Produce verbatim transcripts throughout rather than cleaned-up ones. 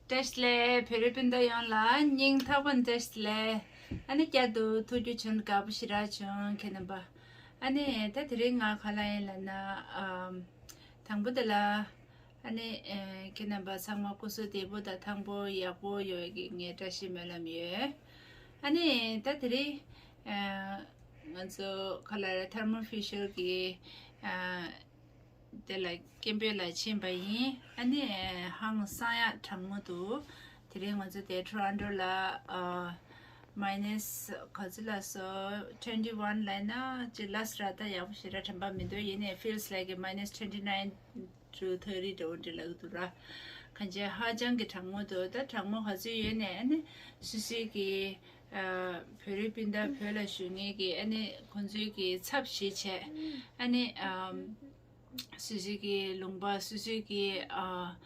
བཀྲ་ཤིས་བདེ་ལེགས། བོད་རིགས་སྤུན་ཟླ་ཡོངས་ལ་སྙིང་ཐག་པ་ནས་བཀྲ་ཤིས་བདེ་ལེགས། ཨ་ནི་བསྐྱར་དུ་ཐུག་རྒྱུ་བྱུང་དགའ་པོ་ཞེ་དྲག་བྱུང་ཁྱེད་རྣམ་པ། ཨ་ནི་ད་དེ་རིང་ང་ག་ལ་ཡིན་ལབ་ན། ཨམ། དང་པོ་དེ་ལ། ཨ་ནི་ཨེ། ཁྱེད་རྣམ་པ་ཚང་མ་སྐུ་གཟུགས་བདེ་པོ་དང་ཐང་པོ་ཡག་པོ་ཡོད་ཀྱི་ངས་བཀྲ་ཤིས་སྨོན་ལམ་ཡོད། ཨ་ནི་ད་དེ་རིང་ཨེ། ང་ཚོ་ག་ལ་རེད། ཐར་མོ་ཕི་ཤལ་གྱི་ཨ། དེ་ལ་སྐད་འབོད་ལ་ཕྱིན་པ་ཡིན། ཨ་ནི་ཧང་སང་ཡག་གྲང་མོ་འདུག་དེ་རིང་ང་ཚོ་དེ་ཊོ་རོན་ཊོ་ལ་ཨ། མའི་ནས་ག་ཚོད་ལ་སོ། ཊུ་ཝེན་ཊི་ཝན་ལབ་ན་ཅིག་ལས་ར་ད་ཡག་པོ་ཞེ་དྲག་དྲན་པ་མི་འདུག་ཡིན་ནའི་ཕིལ་སི་ལའིཀ་མའི་ནས་ཊུ་ཝེན་ཊི་ནའིན་ཊུ་ཐར་ཊི་འདྲ་བོ་འདྲ་ལབ་ཀྱི་འདུག་ར། གང་ཅི་ཧ་ཅང་གི་གྲང་མོ་འདུག་ད་གྲང་མོ་ག་ཚོད་ཡོད་ནའི་ཨ་ནི་སུད་སི་གི་ཨ། བོད་རིགས་སྤུན་ཟླ་བོད་ལ་བཞུགས་མཁན་གྱི་ཨ་ནི་ཁོང་ཚོའི་གི་ཚབ་ཞིག་བྱས། ཨ་ནི་ཨ། སུད་སི་གི་ལུང་པ། སུད་སི་གི་ཨ།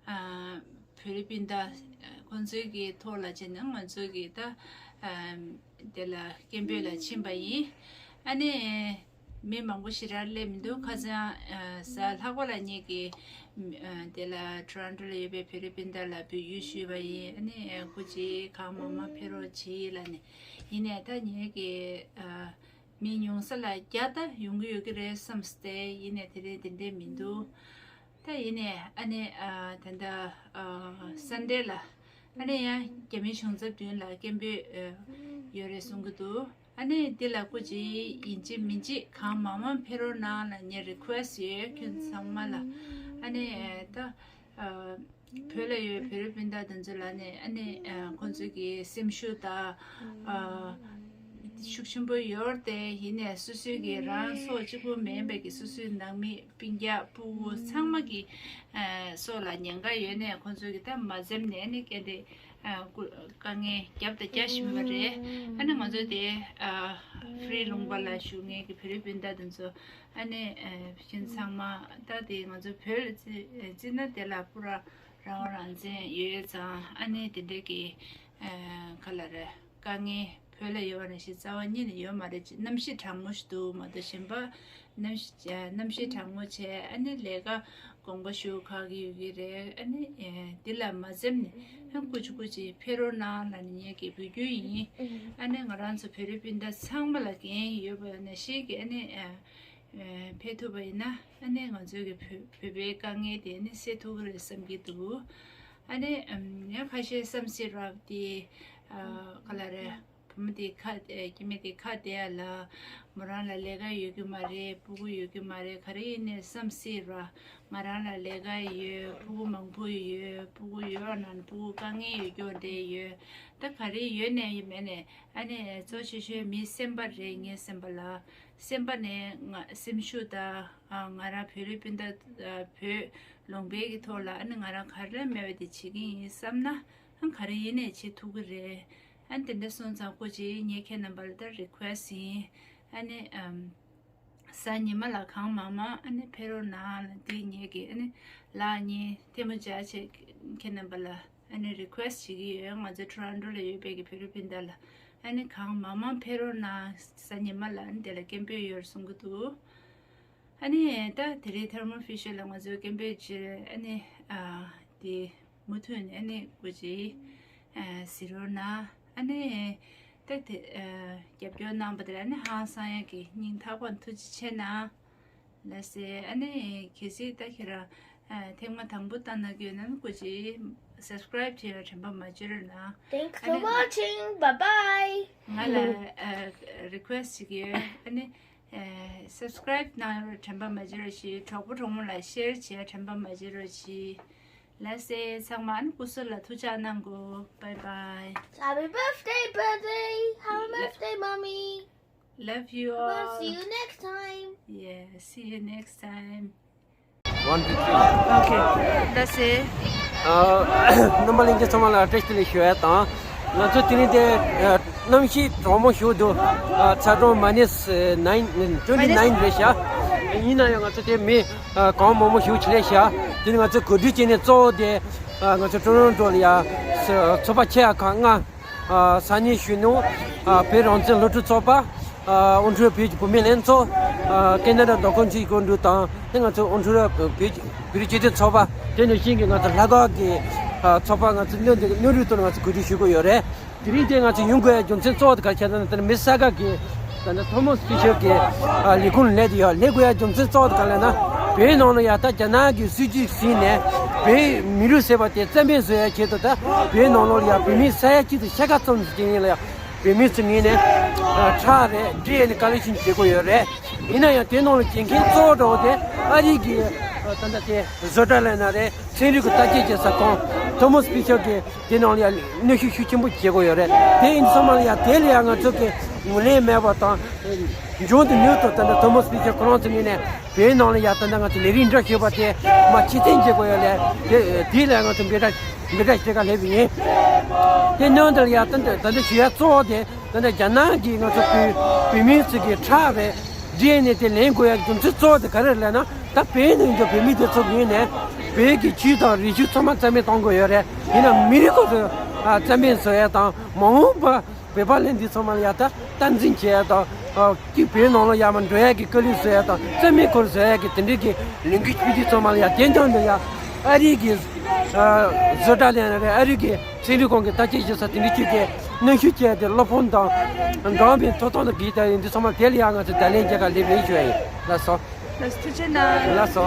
ཨ། བོད་རིགས་སྤུན་ཟླ་ཁོང་ཚོའི་གི་ཐོག་ལ་བྱས་ན་ང་ཚོའི་གི་ད་ཨ། དེ་ལ་སྐད་འབོད་ལ་ཕྱིན་པ་ཡིན། ཨ་ནི་མི་མང་པོ་ཞེ་དྲག་སླེབས་མི་འདུག་ཁ་སང་ཨ། གཟའ་ལྷག་པ་ལ་ངེད་ཀྱི་ཨ། དེ་ལ་ཊོ་རོན་ཊོ་ལ་ཡོད་པའི་བོད་རིགས་སྤུན་ཟླ་ལ་འབོད་སྐུལ་ཞུས་པ་ཡིན། ཨ་ནི་སྐུ་མཁྱེན་གང་མང་མང་ཕེབས་རོགས་གྱིས་ལབ་ནས། ཡིན་ནའི་ད་ངེད་ཀྱི་ཨ། མི་ཉུང་ས་ལ་བརྒྱ་ད་ཡོང་གི་ཡོད་ཀྱི་རེད་བསམས་ཏེ། ཡིན་ནའི་དེ་རིང་དེ་འདྲས་མི་འདུག་ད་ཡིན་ནའི་ཨ་ནི་ཨ། ད་ལྟ་ཨ། སན་ཌེ་ལ་ཨ་ནི་ཡང་རྒྱ་མི་གཞུང་ཚབ་མདུན་ལ་སྐད་འབོད་ཨ། ཡོད་རེད་གསུང་གི་འདུག་ཨ་ནི་འདི་ལ་སྐུ་མཁྱེན་ཡིན་གཅིག་མིན་གཅིག་གང་མང་མང་ཕེབས་རོགས་གནང་ལབ་ངས་རི་ཁུ་ཨེ་སི་ཡོད་ཁྱོད་ཚང་མ་ལ། ཨ་ནི་ད་ཨ། བོད་ལ་ཡོད་བོད་རིགས་སྤུན་ཟླ་དེ་ཚོ་ལ་ནི་ཨ་ནི་ཨ། ཁོང་ཚོའི་གི་སེམས་ཤུགས་དང་ཨ། ཤུགས་ཆེན་པོ་ཡོད་རེད་དེ། ཡིན་ནའི་སོ་སོའི་གི་རང་སྲོག་གཅིག་པུ་མིན་པའི་གི་སོ་སོའི་ནང་མི་སྤུན་ཀྱག་ཕྲུ་གུ་ཚང་མ་གི་ཨ། སྲོག་ལ་ཉེན་ཁ་ཡོད་ནའི་ཁོང་ཚོའི་གི་ད་མ་འཛེམས་ནས་ཨ་ནི་སྐད་འདི་ཨ། དཀའ་ངལ་རྒྱབ་དང་རྒྱག་བཞིན་པ་རེད། ཨ་ནི་ང་ཚོ་དེ་ཨ། ཧྥི་རི་ལུང་པ་ལ་བཞུགས་མཁན་གི་བོད་རིགས་སྤུན་ཟླ་དེ་ཚོ་ཨ་ནི་ཨ། ཕྱིན་ཚང་མ་ད་དེ་ང་ཚོ་བོད་ལ་བརྩི་བརྩིས་ན་དེ་ལ་པུ་ར་རང་དབང་རང་བཙན་ཡོད་ཙང་། ཨ་ནི་དེ་འདྲ་གི་ཨ། ག་ལ་རེད། དཀའ་ངལ་བོད་ལ་ཡོད་པ་ནང་བཞིན་རྩ་བ་ཉིད་ནས་ཡོད་མ་རེད། གནམ་གཤིས་གྲང་མོ་ཞིག་འདུག་མ་གཏོགས་གཞན་པ་གནམ་གཤིས་གནམ་གཤིས་གྲང་མོ་བྱས། ཨ་ནི་ལས་ཀ་དགོངས་པ་ཞུ་ཁག་གི་ཡོད་ཀྱི་རེད། ཨ་ནི་ཨེ། འདི་ལ་མ་འཛེམས་ནས་ཨ། སྐུ་མཁྱེན་སྐུ་མཁྱེན་ཕེབས་རོགས་གནང་ལབ་ནས་ངས་ཀྱི་འབོད་སྐུལ་ཡིན། ཨ་ནི་ང་རང་ཚོ་བོད་རིགས་སྤུན་ཟླ་ཚང་མ་ལ་འགན་ཡོད་པ་ནང་བཞིན་གྱི་ཨ་ནི་ཨེ། ཕེབས་ཐུབ་པ་ཡིན་ན་ཨ་ནི་ང་ཚོའི་གི་བོད་བོད་པའི་དཀའ་ངལ་དེ་ནི་སེལ་ཐུབ་ཀྱི་རེད་བསམ་གྱི་འདུག་ཨ་ནི་ཨམ། ཡང་ཁ་ཤས་བསམ་སྲིད་རབ་དེ་ཨ། ག་ལ་རེད། བུ་མོ་དེ་ཁ་ཨེ། སྐྱེ་དམན་དེ་ཁ་བདེ་ཡ་ལ་མོ་རང་ལ་ལས་ཀ་ཡོད་ཀྱི་མ་རེད། ཕྲུ་གུ་ཡོད་ཀྱི་མ་རེད། ག་རེ་ཡིན་ནའི་བསམ་སྲིད་ར། ང་རང་ལ་ལས་ཀ་ཡོད། ཕྲུ་གུ་མང་པོ་ཡོད། ཕྲུ་གུ་ཡོད་ན་ཕྲུ་གུ་དཀའ་ངལ་ཡོད་སྐྱོ་དེ་ཡོད། ད་ག་རེ་ཡོད་ནའི་མེད་ནའི་ཨ་ནི་གཙོ་ཆེ་ཤོས་མི་སེམས་པ་རེད། ངའི་སེམས་པ་ལ་སེམས་པ་ནས་ང་སེམས་ཤུགས་དང་ཨ། ང་རང་བོད་རིགས་སྤུན་ཟླ་ཨ། བོད་ལུང་པའི་གི་ཐོག་ལ་ཨ་ནི་ང་རང་ག་རེ་མེད་པ་དེ་བྱེད་ཀྱི་ཡིན་བསམ་ན་ཨ། ག་རེ་ཡིན་ནའི་བྱེད་ཐུབ་ཀྱི་རེད། ཨ་ནི་དེ་འདྲ་སོང་ཙང་སྐུ་མཁྱེན་ངས་ཁྱེད་རྣམ་པ་ལ་ད་རི་ཁུ་ཨེ་སི་ཡིན། ཨ་ནི་ཨམ། གཟའ་ཉི་མ་ལ་གང་མང་མང་ཨ་ནི་ཕེབས་རོགས་གནང་ལ་འདི་ངས་ཀྱི་ཨ་ནི་ལག་གཉིས་ཐལ་མོ་སྦྱར་བྱས་ཁྱེད་རྣམ་པ་ལ་ཨ་ནི་རི་ཁུ་ཨེ་སི་བྱེད་ཀྱི་ཡོད། ང་ཚོ་ཊོ་རོན་ཊོ་ལ་ཡོད་པའི་གི་བོད་རིགས་སྤུན་ཟླ་ལ་ཨ་ནི་གང་མང་མང་ཕེབས་རོགས་གནང་། གཟའ་ཉི་མ་ལ་ཨ་ནི་དེ་ལ་སྐད་འབོད་ཡོད་གསུང་གི་འདུག་ཨ་ནི་ད་དེ་རིང་ཐར་མོ་ཕི་ཤལ་ལ་ང་ཚོས་སྐད་འབོད་བྱས། ཨ་ནི་ཨ། དེ་མུ་མཐུད་ནས་ཨ་ནི་སྐུ་མཁྱེན་ཨ། གཟིགས་རོགས་གནང་། ཨ་ནི་ད་དེ་ཨ། རྒྱབ་སྐྱོར་གནང་པ་དེ་ལ་ཨ་ནི་ཧང་སང་ཡག་གི་སྙིང་ཐག་པ་ཐུགས་རྗེ་ཆེ་གནང་། ལགས་སེ། ཨ་ནི་གལ་སྲིད་ད་ཁྱེད་རང་ཨ། ཐེངས་མ་དང་པོ་ལྟ་གནང་གི་ཡོད་ན་ནི་སྐུ་མཁྱེན་སབ་སི་ཀ་རའིབ་བྱེད་པར་དྲན་པ་མ་བརྗེད་རོགས་གནང་། Thanks for watching. Bye bye. ང་ལ་ཨ། རི་ཁུ་ཨེ་སི་བྱེད་ཀྱི་ཡོད། ཨ་ནི་ཨ། སབ་སི་ཀ་རའིབ་གནང་རོགས་དྲན་པ་མ་བརྗེད་རོགས་གྱིས། གྲོགས་པོ་གྲོགས་མོ་ལ་ཤེར་བྱེད་དྲན་པ་མ་བརྗེད་རོགས་གྱིས། ལགས་སེ། ཚང་མ་ཨ་ནི་སྐུ་གཟུགས་ལ་ཐུགས་ཅག་གནང་གོ། Bye bye. Happy birthday, birthday. Happy birthday, mommy. Love you all. We'll see you next time. Yeah, see you next time. One, two, three. Okay. ལགས་སེ། ཨ། རྣམ་པ་ལྷན་རྒྱས་ཚང་མ་ལ་བཀྲ་ཤིས་བདེ་ལེགས་ཞུ་ཡ་དང་། ང་ཚོ་དེ་རིང་དེ་ཨ། གནམ་གཤིས་གྲང་མོ་ཞིག་འདུག་ཨ། ཚ་གྲང་minus nine, twenty nine རེད་ཤག་ཡིན་ན་ཡང་ང་ཚོ་དེ་མི་ཨ། གང་མང་མང་ཞིག་སླེབས་ཤག་དེ་ནི་ང་ཚོ་གོ་སྒྲིག་བྱས་ནས་གཙོ་བོ་དེ་ཨ། ང་ཚོ་ཊོ་རོན་ཊོ་ལ་ཡ་ཚོགས་པ་ཆེ་ཡ་ཁག་ལྔ། ཨ། ས་གནས་གཞོན་ནུ། ཨ། བོད་རང་བཙན་སློབ་ཕྲུག་ཚོགས་པ། ཨ། ཨོན་ཊ་རི་ཡོ་བོད་ཀྱི་བུད་མེད་ལྷན་ཚོགས། ཨ། ཁེ་ན་ཌ་རྡོ་ཁང་ཆུའི་སྒོ་འགྲམ་དང་དེ་ང་ཚོ་ཨོན་ཊ་རི་ཡོ་བོད་ཀྱི་བོད་རིགས་སྤྱི་མཐུན་ཚོགས་པ། དེ་ནང་བཞིན་གྱི་ང་ཚོ་ལྷག་དཀར་གྱི་ ཚོགས་པ་ང་ཚོ་སྣོན་དེ་སྣོན་རུལ་དུ་ང་ཚོ་གོ་སྒྲིག་ཞུ་གི་ཡོད་རེད། དེ་རིང་དེ་ང་ཚོ་ཡོང་དགོས་ཡ་རྒྱུ་མཚན་གཙོ་བོ་དེ་ག་རེ་ཆགས་ན། ད་ནི་མི་ས་ག་གི་ད་ནི་ཐོ་མོ་སི་ཕི་ཤར་གི་ལས་ཁུངས་ལ་སླེབས་ཡོད། སླེབས་དགོས་ཡ་རྒྱུ་མཚན་གཙོ་བོ་དེ་ག་རེ་ལབ་ན། བོད་ནང་ལ་ཡ་ད་རྒྱ་ནག་གི་སྲིད་ཇུས་ཟིན་ནས་བོད་མི་རིགས་ཟེར་བ་དེ་རྩ་མེད་བཟོ་ཡ་ཆེད་དུ། ད་བོད་ནང་ལོགས་ལ་ཡ་བོད་མི་ས་ཡ་གཅིག་དང་ཕྱེད་ཀ་ཙམ་ཞིག་ཡིན་ལ་ཡ། བོད་མི་ཚོ་ངོས་ནས་ཁྲག་རེད་འདྲེ་ནས་ཀ་ལེག་ཤན་བྱེད་དགོས་ཡོད་རེད། ཡིན་ན་ཡང་དེ་ནང་ལ་བྱེད་མཁན་གཙོ་བོ་འདྲ་བོ་དེ་ཨ་རི་གི་ད་ལྟ་དེ་བཟོ་གྲྭ་ལབ་ན་རེད། ཚན་རིག་གི་བརྟག་དཔྱད་བྱེད་ས་ཁང་ཐོ་མོ་སི་ཕི་ཤར་གི་དེ་ནང་ལ་ཡ་གནོན་ཤུགས་ཤུགས་ཆེན་པོ་བྱེད་དགོས་ཡོད་རེད། དེ་ཡིན་ཙང་མ་ལ་ཡ་དེ་ལ་ཡ་ང་ཚོ་གི་ངོས་ལེན་མེད་པ་དང་། མཇུག་ཏུ་མྱུར་དུ་ད་ལྟ་ཐོ་མོ་སི་ཕི་ཤར་ཁོ་རང་ཚོ་ངོས་ནས་བོད་ནང་ལ་ཡ་ད་ལྟ་ང་ཚོ་ལས་རིགས་འདྲ་ཞུས་པ་དེ་མ་ཕྱིར་འཐེན་བྱེད་དགོས་ཡོད་ལས། དེ་དེ་ལ་ང་ཚོ་འབོད་སྒྲ་འབོད་སྒྲ་ཞུ་ག་སླེབས་པ་ཡིན། དེ་སྔོན་དུ་ལ་ཡ་ད་ལྟ་ད་ལྟ་ཞུ་ཡ་གཙོ་བོ་དེ་ད་ལྟ་རྒྱ་ནག་གིས་ང་ཚོ་བོད་བོད་མི་ཚོ་གི་ཁྲག་རེད་ཌི་ཨེན་ཨེ་དེ་ལེན་དགོས་ཡ་རྒྱུ་མཚན་གཙོ་བོ་དེ་ག་རེ་ལབ་ན། ད་བོད་ནང་གི་བོད་མི་དེ་ཚོ་ངོས་ནས་བོད་ཀྱི་ཆོས་དང་རིག་གཞུང་ཚང་མ་རྩ་མེད་གཏོང་དགོས་ཡོད་རེད། ཡིན་ན་མི་རིགས་ཁོ་ཚོ་རྩ་མེད་བཟོ་ཡ་དང་མ་འོངས་པ་བོད་པ་ལས་འདི་ཚང་མ་ལ་ཡ་ད་སྟངས་འཛིན་བྱེད་ཡ་དང་། ཨ། གཅིག་བོད་ནང་ལ་ཡ་མ་འགྲོ་ཡ་གི་བཀའ་ལུང་བཟོ་ཡ་དང་རྩ་མེད་ཁོ་རུ་བཟོ་ཡ་གི་དེ་འདྲའི་གི་ལས་འགུལ་སྤེལ་རྒྱུ་ཚང་མ་ལ་ཡ་དེ་འདྲ་འདི་ཡ་ཨ་རི་གི་ཨ། བཟོ་གྲྭ་ལས་ན་རེད། ཨ་རི་གི་ཚན་རིག་ཁང་གི་བརྟག་དཔྱད་བྱེད་ས་དེ་འདྲའི་ཅིག་གི་གནོན་ཤུགས་བྱས་ཏེ་སློབ་དཔོན་དང་འགྲོ་བ་མིའི་ཐོབ་ཐང་དང་གི་ད་འདི་ཚང་མ་དེ་ལ་ཡ་ང་ཚོ་བརྡ་ལན་རྒྱག་ག་སླེབས་ཡིན་ཞུ་ཡ་ཡིན། ལགས་སོ། ལགས་སོ། ཐུགས་རྗེ་གནང་། ལགས་སོ།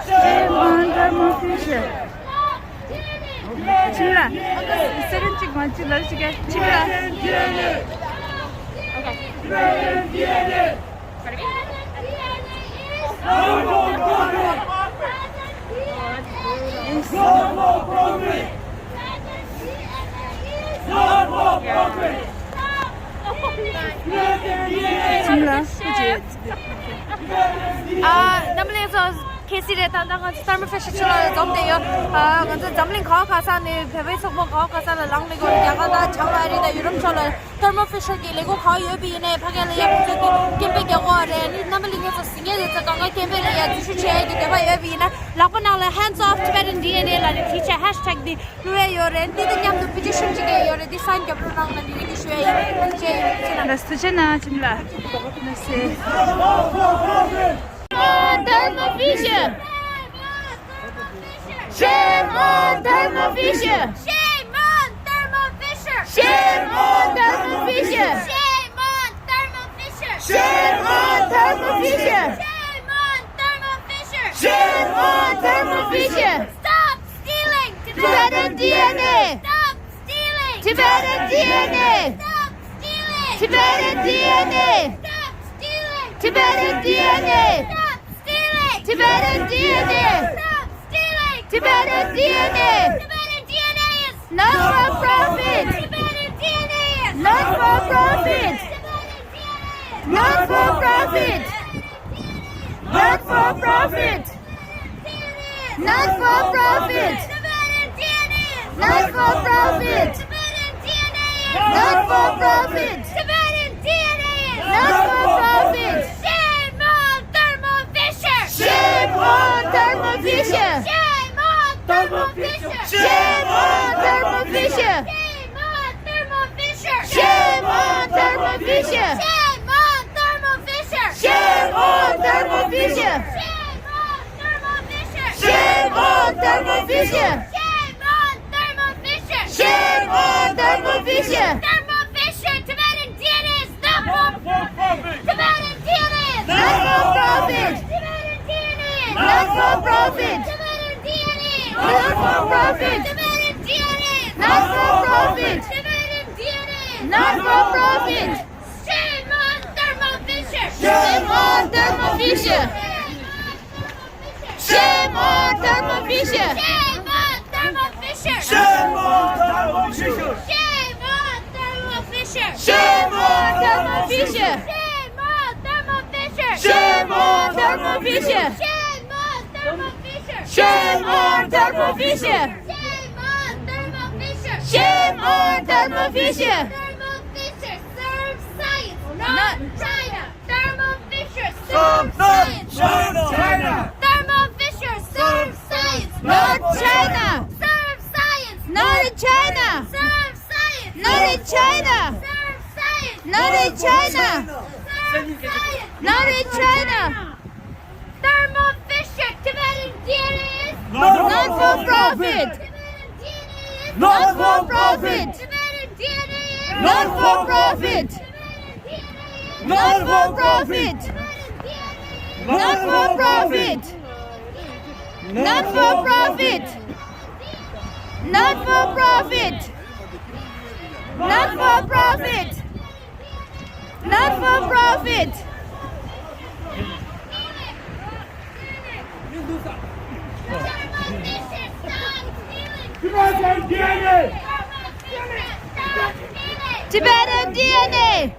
Shame on Thermo Fisher. ཁྱིམ་ལ། སེ་རན་གཅིག་མ་གཅིག་ལ་ཞིག་ག་ཁྱིམ་ལ། ཁྱིམ་ལ། ཨ། རྣམ་པ་ལྷན་རྒྱས་ཚོ། གལ་སྲིད་རེད། ད་ལྟ་ང་ཚོ་ཐར་མོ་ཕི་ཤར་ཕྱི་ལོགས་ལ་འཛོམས་བསྡད་ཡོད། ཨ། ང་ཚོ་འཛམ་གླིང་ག་བ་ག་ས་ནས་བོད་པའི་ཚོགས་པ་ག་བ་ག་ས་ལ་ལངས་ནས་གོ་རྒྱ་གར་དང་བྱང་ཨ་རི་དང་ཡུ་རོབ་ཕྱོགས་ལ་ཐར་མོ་ཕི་ཤར་གྱི་ལས་ཁུངས་ག་བ་ཡོད་པ་ཡིན་ནའི་ཕ་གི་ལ་ཡ་ཁོང་ཚོ་གི་ཀེམ་པེན་རྒྱག་གི་ཡོད་རེད། ཨ་ནི་རྣམ་པ་ལྷན་རྒྱས་ཚོ་གཟིགས་མཁན་རེད། ཚོ་གང་ག་ཀེམ་པེན་ལ་ཡ་འཛུལ་ཞུགས་བྱེད་ཡ་གི་འདོད་པ་ཡོད་པ་ཡིན་ན་ལག་པ་ནང་ལ་Hands Off Tibetan D N A ལབ་ནས་བྲིས་བྱས་ཧེཤ་ཐེག་འདི་བླུག་ཡ་ཡོད་རེད། འདི་དང་མཉམ་དུ་པི་ཊི་ཤན་ཅིག་ཡོད་རེད། འདི་སའིན་རྒྱབ་རོགས་གནང་ལབ་ནས་འདི་ཞུ་ཡ་ཡིན། ཐུགས་རྗེ་ཆེ། ལགས་སོ། ཐུགས་རྗེ་གནང་། ཁྱིམ་ལ། ལགས་སོ། Thermo Fisher! Shame on Thermo Fisher! Shame on Thermo Fisher! Shame on Thermo Fisher! Shame on Thermo Fisher! Shame on Thermo Fisher! Shame on Thermo Fisher! Shame on Thermo Fisher! Stop stealing Tibetan D N A! Stop stealing Tibetan D N A! Stop stealing Tibetan D N A! Stop stealing Tibetan D N A! Stop stealing Tibetan D N A! Stop stealing Tibetan D N A! Tibetan D N A is not for profit! Tibetan D N A is not for profit! Tibetan D N A is not for profit! Not for profit! Not for profit! Not for profit! Not for profit! Not for profit! Shame on Thermo Fisher! Shame on Thermo Fisher! Shame on Thermo Fisher! Shame on Thermo Fisher! Shame on Thermo Fisher! Shame on Thermo Fisher! Shame on Thermo Fisher! Shame on Thermo Fisher! Shame on Thermo Fisher! Shame on Thermo Fisher! Shame on Thermo Fisher! Thermo Fisher, Tibetan D N A is not for profit! Tibetan D N A is not for profit! Tibetan D N A is not for profit! Tibetan D N A is not for profit! Tibetan D N A is not for profit! Tibetan D N A is not for profit! Shame on Thermo Fisher! Shame on Thermo Fisher! Shame on Thermo Fisher! Shame on Thermo Fisher! Shame on Thermo Fisher! Shame on Thermo Fisher! Shame on Thermo Fisher! Shame on Thermo Fisher! Shame on Thermo Fisher! Shame on Thermo Fisher! Shame on Thermo Fisher! Shame on Thermo Fisher! Shame on Thermo Fisher! Thermo Fisher serves science, not China! Thermo Fisher serves science, not China! Thermo Fisher serves science, not China! Serves science, not China! Serves science, not China! Serves science, not China! Serves science, not China! Thermo Fisher, Tibetan D N A is not for profit. Tibetan D N A is not for profit. Tibetan D N A is not for profit. Not for profit. Not for profit. Not for profit. Not for profit. Not for profit. Not for profit. Tibetan D N A. Tibetan D N A.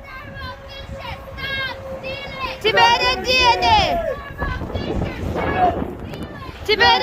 Tibetan D N A. Tibetan